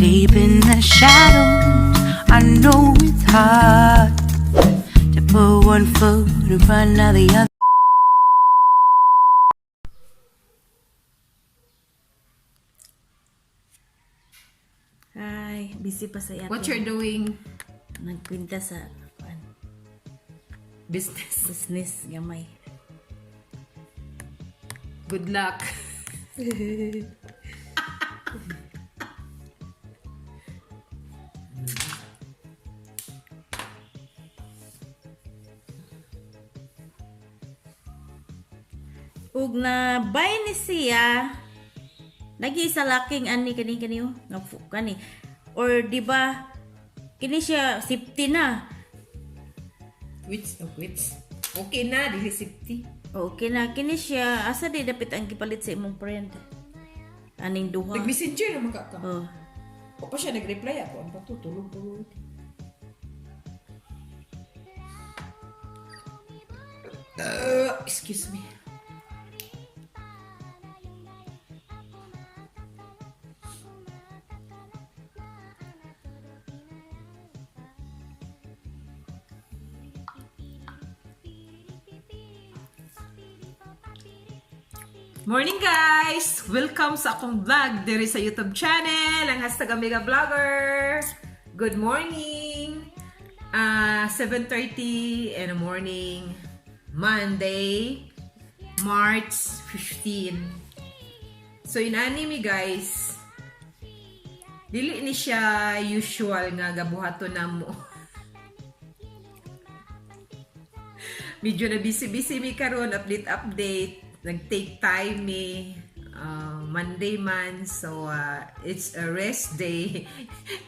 Deep in the shadows, I know it's hard to put one foot in front of the other. Hi, busy pa sa What you're doing? Nagkwinta sa kuan, Business. Business gamay. Good luck. Ug na buy ni siya lagi sa laking ani kani kani oh, nga kani or di ba kini siya safety na. Which? Oh, which? Okay na, dili safety. Okay na kini siya, asa di dapit ang gipalit sa imong friend aning duha? Nag-messenger naman ka ka. Oh. O pa siya nag-reply ako. Ang pato, tulog tulog. Excuse me. Morning, guys! Welcome sa akong vlog diri sa YouTube channel, ang #AmigaVlogger. Good morning! 7:30 in the morning, Monday, March 15. So in anime, guys, dili ni siya usual nga gabuhaton namo. Medyo na busy-busy mi karon, update update, nag-take time mi Monday man, so it's a rest day.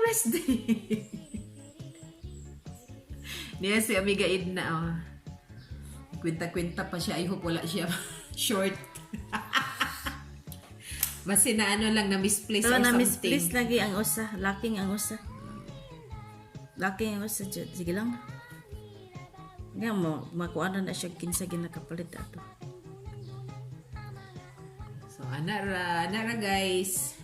Rest day. Niya si Amiga Edna, oh. Kwenta-kwenta pa siya. I hope wala siya short. Basta na ano lang, na misplace So or na something. misplace lagi ang usa, laking ang usa. Laking ang usa jud. Sige lang. Nga mo makuha na na siya kinsa ginakapalit ato. So, ana ra guys.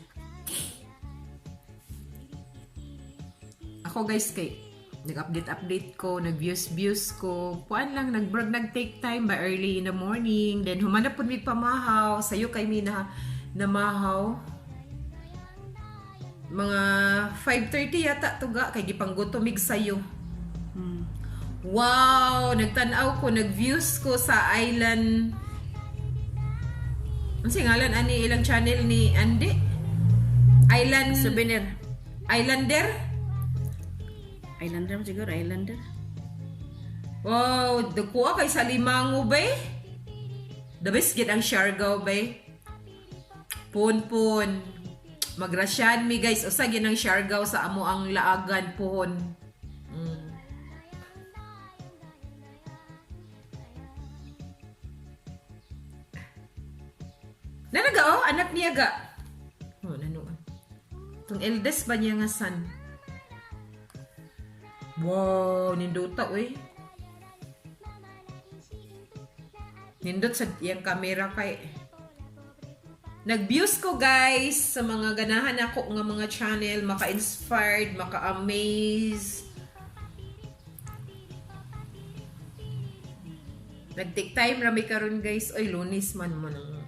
Ako guys, kay nag-update-update ko, nag-views-views ko. Kuan lang, nag nag-take time by early in the morning. Then, humanap po mi pamahaw. Sayo kay mi na namahaw. Mga 5:30 yata tuga, kay gipanggutom mig sayo. Wow! Nagtanaw ko, nag-views ko sa island. Ang singalan ani ilang channel ni Andy? Island Souvenir. Islander? Islander mo siguro, islander. Wow, dagkuha kay sa Limango ba? The best gid ang Siargao ba? Pun pun. Magrasyan mi guys, usa gid ang Siargao sa amo ang laagan pohon. Nanaga oh, anak niya ga. Oh, nanuon. Itong eldest ba niya nga son? Wow, nindota oy. Nindot sa iyang camera kay. Nag-views ko guys sa mga ganahan ako nga mga channel, maka-inspired, maka-amaze. Nag-take time rami karon guys. Oy, Lunes man mo nang.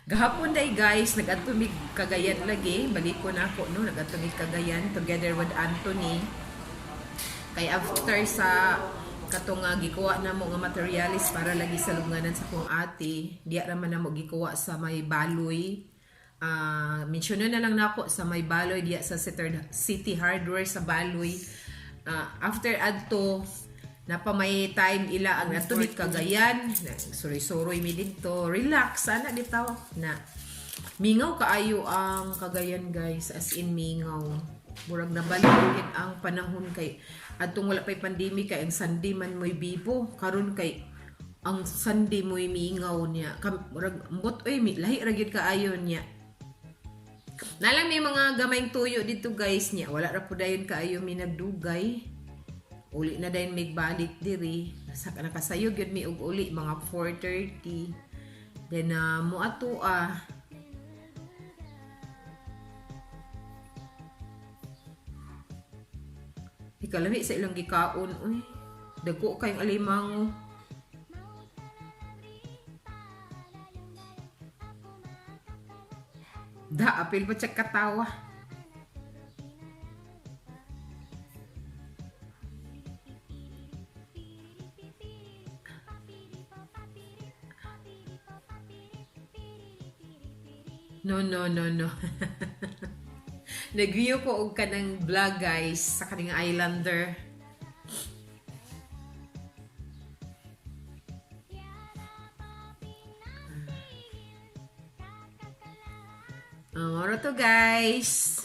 Gahapon day guys, nag-adto mig Cagayan lagi, balik ko na ako no, nag-adto mig Cagayan together with Anthony. Kay after sa kato nga gikuha na mo nga materialis para lagi sa lubnganan sa kong ate, diya raman na mo gikuha sa may Baloy. Mention na lang nako sa may Baloy diya sa City Hardware sa Baloy. After adto napa may time ila ang natumit Cagayan, suroy-suroy mi didto, relax ana ditaw na. Mingaw kaayo ang Cagayan guys, as in mingaw. Murag nabalik gid ang panahon kay adtong wala pay pandemic kay ang Sunday man mo'y bibo, karon kay ang Sunday mo'y mingaw niya. Murag ambot oy, lahi ra gyud kaayo niya. Nalang may mga gamayng tuyo dito, guys, niya. Wala ra po dayon kaayo mi nagdugay. Uli na dayon migbalik diri. Nasa nakasayog yun mi og uli mga 4:30. Then muato ah. Ikalami sa ilang gikaon uy. Dagko kayong alimango. Da, apil pa siya katawa. No, no, no, no. Nag-view ko og kanang vlog, guys, sa kaning Islander. Moro to, guys.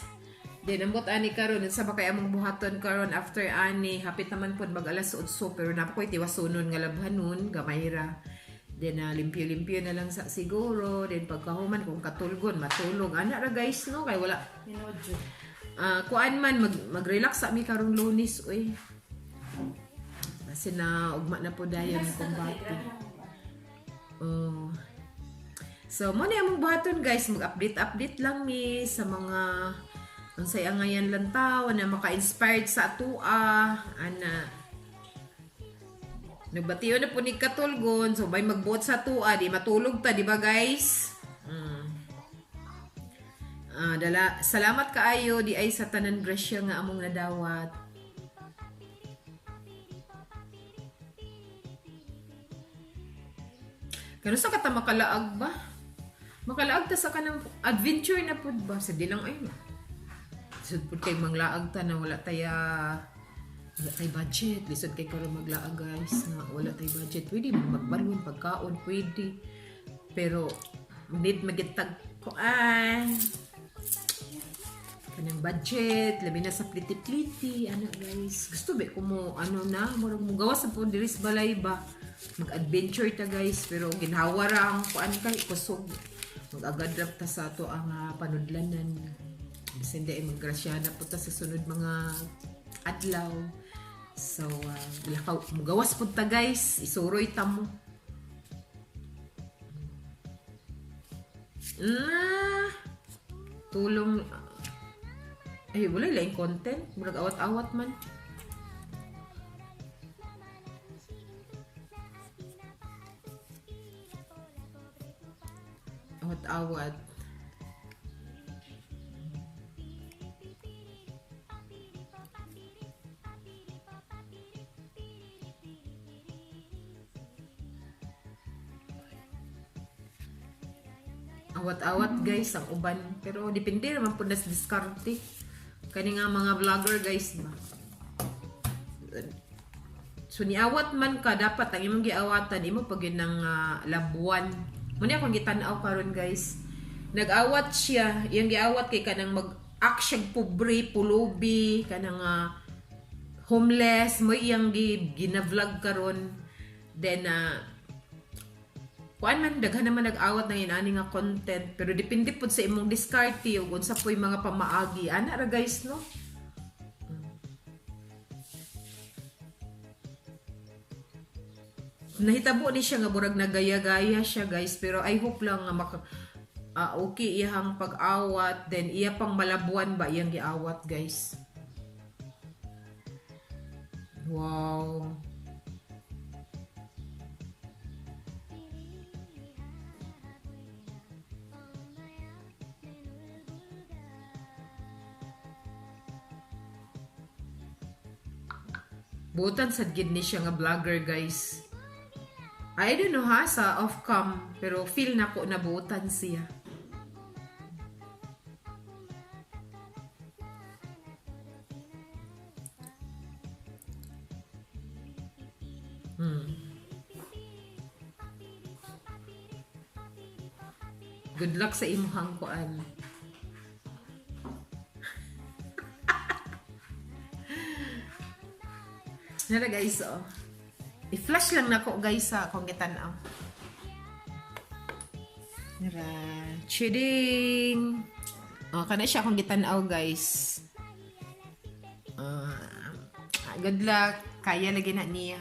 Then ambot ani karon, unsa ba kay among buhaton karon after ani? Hapit naman pod mag alas 8, pero naa pa koy tiwasunon nga labhanon, gamay ra. Then limpyo-limpyo na lang sa siguro. Then pagkahuman, kung katulgon, matulog. Ana ra, guys, no, kay wala Minodyo. Kuan man mag-relax sa mi karong Lunes uy. Kasi na ugma na po dayon ang kumbate. Oh. So, mo na among buhaton, guys, mag-update-update lang mi sa mga unsay angayan lantaw na maka-inspired sa atua ana. Nagbatiyo na po ni Katulgon, so may magbuot sa atua, di matulog ta, di ba, guys? Dala, salamat kaayo di ay sa tanan grasya nga among nadawat. Kano sa kata makalaag ba? Makalaag ta sa kanang adventure na pud ba? Sa di lang ay. Lisod pud kay manglaag ta na wala tay budget. Lisod kay karon maglaag, guys, na wala tay budget. Pwede man magbalon pagkaon, pwede. Pero need magitag kuan kanang budget, labi na sa pliti-pliti, ano, guys. Gusto ba ko mo, ano na, murag mo gawas sa po diri sa balay ba. Mag-adventure ta, guys, pero ginhawa ra ang kuan kay kusog. Mag-agad ra ta sa ato ang panudlanan. Bisan di ay maggrasya na po ta sa sunod mga adlaw. So, lakaw, mugawas po ta, guys, isuroy ta mo. Na, tulong, ay, wala laing content. Murag awat-awat man. Awat-awat. Awat-awat, guys, ang uban. Pero depende naman po na sa diskarte. Kani nga mga vlogger, guys, ba. So niawat man ka, dapat ang imong giawatan imo pag yun ng labuan. Muna akong gitan-aw karon, guys. Nag-awat siya, iyang giawat kay kanang mag-act siyag pobre, pulubi, kanang homeless, mo iyang gina-vlog karon. Then kuan man, daghan naman nag-awat ng inani nga content, pero depende pud sa imong diskarte ug unsa po'y mga pamaagi ana ra, guys, no. Nahitabo ni siya nga murag nagaya-gaya siya, guys, pero I hope lang nga maka okay iyang pag-awat, then iya pang malabuan ba iyang giawat, guys. Wow. Butan sad gid ni siya nga vlogger, guys. I don't know ha sa off-cam, pero feel na ko na buutan siya. Good luck sa imuhang kuan. Nara, guys, oh. I-flash lang nako, guys, sa akong gitan-aw. Nara. Chiding! Oh, kana siya akong gitan-aw, guys. Ah, good luck. Kaya lagi na niya.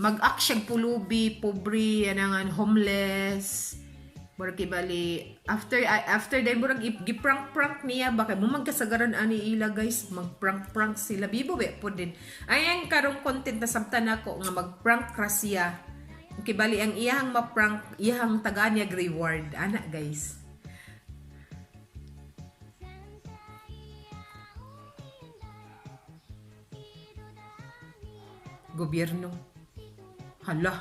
Mag-act siya pulubi, pobre, anangan, homeless. Murag kibali after day murag gi-prank-prank niya ba kay mo magkasagaran ani ila, guys, mag-prank-prank sila bibo be po din. Ay, ang karong content na sabtan nako nga mag-prank ra siya. Kibali ang iyahang ma-prank, iyahang tagaan niya reward ana, guys. Gobyerno. Hala.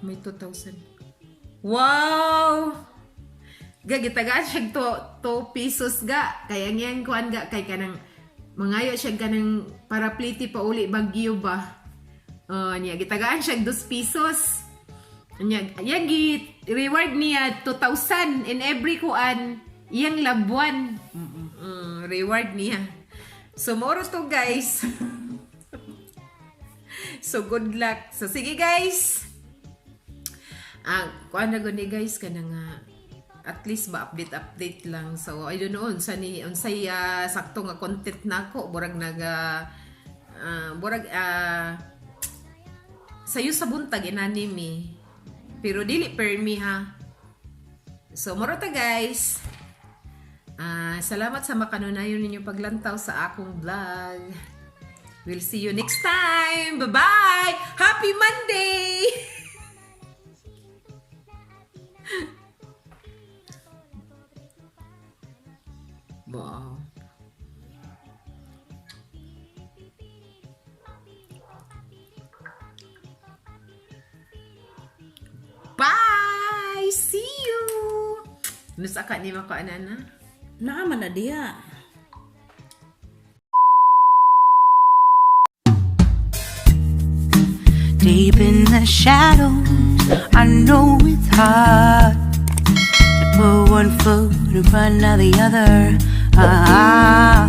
May 2,000. Wow! Ga, gitagaan siya 2 pesos ga. Kaya ngayang kuan ga, kay kanang mangayo siya kanang para pliti pa uli Baguio ba. Oh, niya gitagaan siya 2 pesos. Niya, yang gi reward niya 2,000 in every kuan iyang labuan. Reward niya. So moro to, guys. So good luck. So sige, guys. Ah, kuan na guni, guys, kana nga at least ba update update lang. So I don't know unsa ni unsay sakto nga content nako, murag naga murag sayo sa buntag inani mi. Pero dili permi ha. So moro ta, guys. Ah, salamat sa makanunayon ninyo paglantaw sa akong vlog. We'll see you next time. Bye-bye! Happy Monday! Wow. Bye! See you! Nusa ka ni mako anana? Naa man na diha. Deep in the shadows, I know it's hard to put one foot in front of the other. Ah.